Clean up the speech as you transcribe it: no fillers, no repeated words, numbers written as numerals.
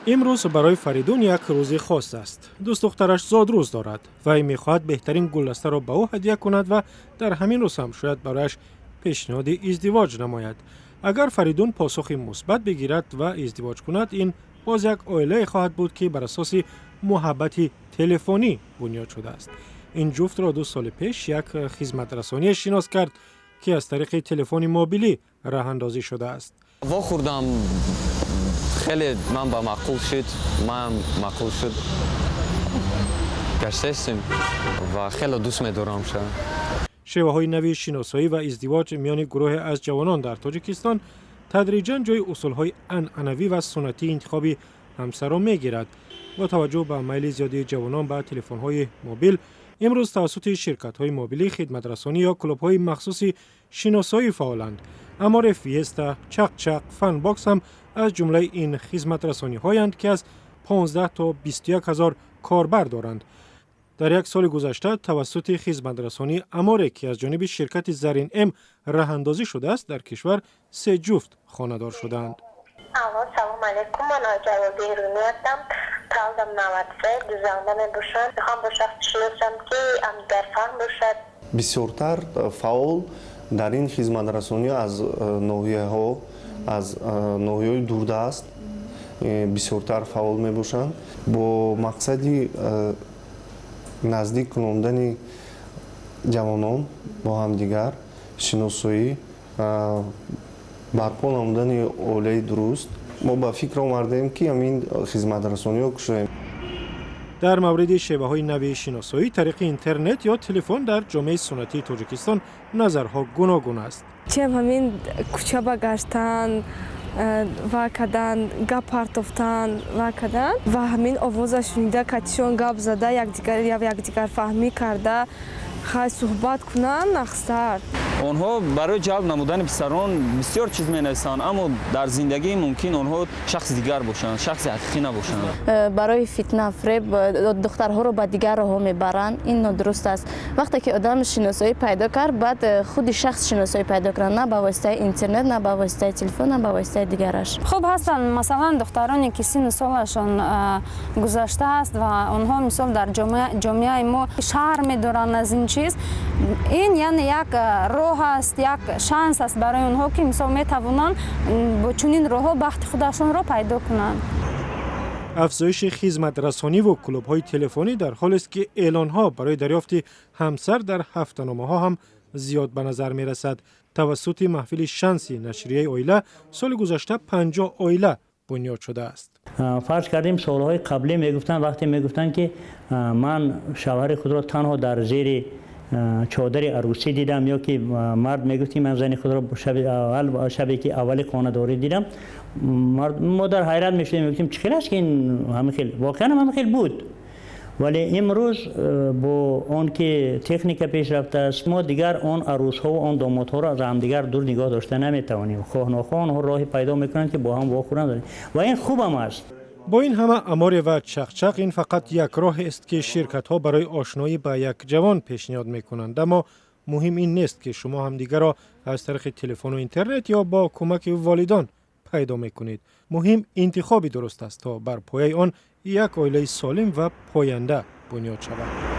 Имрӯз барои Фаридун як рӯзи хос аст. Дӯстдухтараш зодрӯз дорад. Вай мехоҳад беҳтарин гулдастаро ба ӯ ҳадя кунад ва дар ҳамин рӯз ҳам шояд барояш пешниҳоди издивоҷ намояд. Агар Фаридун посухи мусбат бигирад ва издивоҷ кунад, ин боз як оилае хоҳад буд, ки бар асоси муҳаббати телефонӣ бунёд шудааст. Ин ҷуфтро 2 соли пеш як хизматрасоние шинос кард, ки аз тариқи телефони мобилӣ роҳандозӣ шудааст. Вохӯрдам, хеле ман ба маъқул шуд, ман маъқул шуд, гаштаистем ва хеле дӯст медорам ша. Шеваҳои нави шиносоӣ ва издивоҷ миёни гурӯҳе аз ҷавонон дар Тоҷикистон тадриҷан ҷои усулҳои анъанавӣ ва суннатии интихоби ҳамсарро мегирад. Бо таваҷҷӯҳ ба майли зиёдии ҷавонон ба телефонҳои мобил, имрӯз тавассути ширкатҳои мобилӣ хидматрасонӣ ё клубҳои махсуси шиносоӣ фаъоланд. Аморе, Фиеста, Чақчақ, Фанбокс ҳам аз ҷумлаи ин хизматрасониҳоянд, ки аз 15 то 21 ҳазор корбар доранд. Дар як соли гузашта тавассути хизматрасонии Аморе, ки аз ҷониби ширкати Зарин М роҳандозӣ шудааст, дар кишвар се ҷуфт хонадор шуданд. Алло, салом алейкум, ман Ҷалол Берунӣ ҳастам. Таваллудам 93, дузанда мебошам. Мехоҳам бо шахс шиносам, ки ҳамдигарфаҳм бошад. Бисёртар фаъол дар ин хизматрасонӣ аз ноҳияҳо, аз ноҳияҳои дурдаст бисёртар фаъол мебошанд. Бо мақсади наздик кунондани ҷавонон бо ҳамдигар, шиносоӣ, барпо намудани оилаи дуруст, мо ба фикр омардем, ки ҳамин хизматрасониҳо кушоем. Дар мавриди шеваҳои нави шиносоӣ тариқи интернет ё телефон дар ҷомеаи суннатии Тоҷикистон назарҳо гуногун аст. Чем ҳамин кӯча ба гаштан ва кардан, гап партофтан ва кардан ва ҳамин овоза шунида, катишон гап зада, якдигарфаҳмӣ карда, хай, суҳбат кунанд, нағзтар. Онҳо барои ҷалб намудани писарон бисёр чиз менависанд, аммо дар зиндагӣ мумкин онҳо шахси дигар бошанд, шахси ҳақиқӣ набошанд. Барои фитна, фиреб духтарҳоро ба дигар роҳҳо мебаранд. Ин нодуруст аст. Вақте ки одам шиносоӣ пайдо кард, баъд худи шахс шиносоӣ пайдо кунад, на ба воситаи интернет, на ба воситаи телефон, на ба воситаи дигараш. Хуб, ҳастанд, масалан, духтароне, ки синну солашон гузаштааст ва онҳо, мисол, дар ҷомеаи мо шарм медоранд аз ин чиз. Ин яъне як роҳ аст, як шанс аст барои онҳо, ки, мисол, метавонанд бо чунин роҳҳо бахти худашонро пайдо кунанд. Афзоиши хизматрасониву клубҳои телефонӣ дар ҳолест, ки эълонҳо барои дарёфти ҳамсар дар ҳафтаномаҳо ҳам зиёд ба назар мерасад. Тавассути маҳфили шанси нашрияи «Оила» соли гузашта 50 оила бунёд шудааст. Фарз кардем, солҳои қаблӣ мегуфтанд, вақте мегуфтанд, ки ман шавҳари худро танҳо дар зери чодари арӯсӣ дидам, ё ки мард мегуфт, ки ман зани худро шабе ки аввали хонадорӣ дидам, мо дар ҳайрат мешудем, мегуфтем, чӣ хел аст, ки ин ҳама хел, воқеан ҳама хел буд. Вале имрӯз бо он ки техника пешрафтааст, мо дигар он арӯсҳову он домодҳоро аз ҳамдигар дур нигоҳ дошта наметавонем. Хоҳ нохоҳ онҳо роҳе пайдо мекунанд, ки бо ҳам вохӯранд, ва ин хубам аст. Бо ин ҳама, Аморе ва Чақчақ ин фақат як роҳест, ки ширкатҳо барои ошноӣ ба як ҷавон пешниҳод мекунанд. Аммо муҳим ин нест, ки шумо ҳамдигарро аз тариқи телефону интернет ё бо кӯмаки волидон пайдо мекунед. Муҳим интихоби дуруст аст, то бар пояи он як оилаи солим ва поянда бунёд шавад.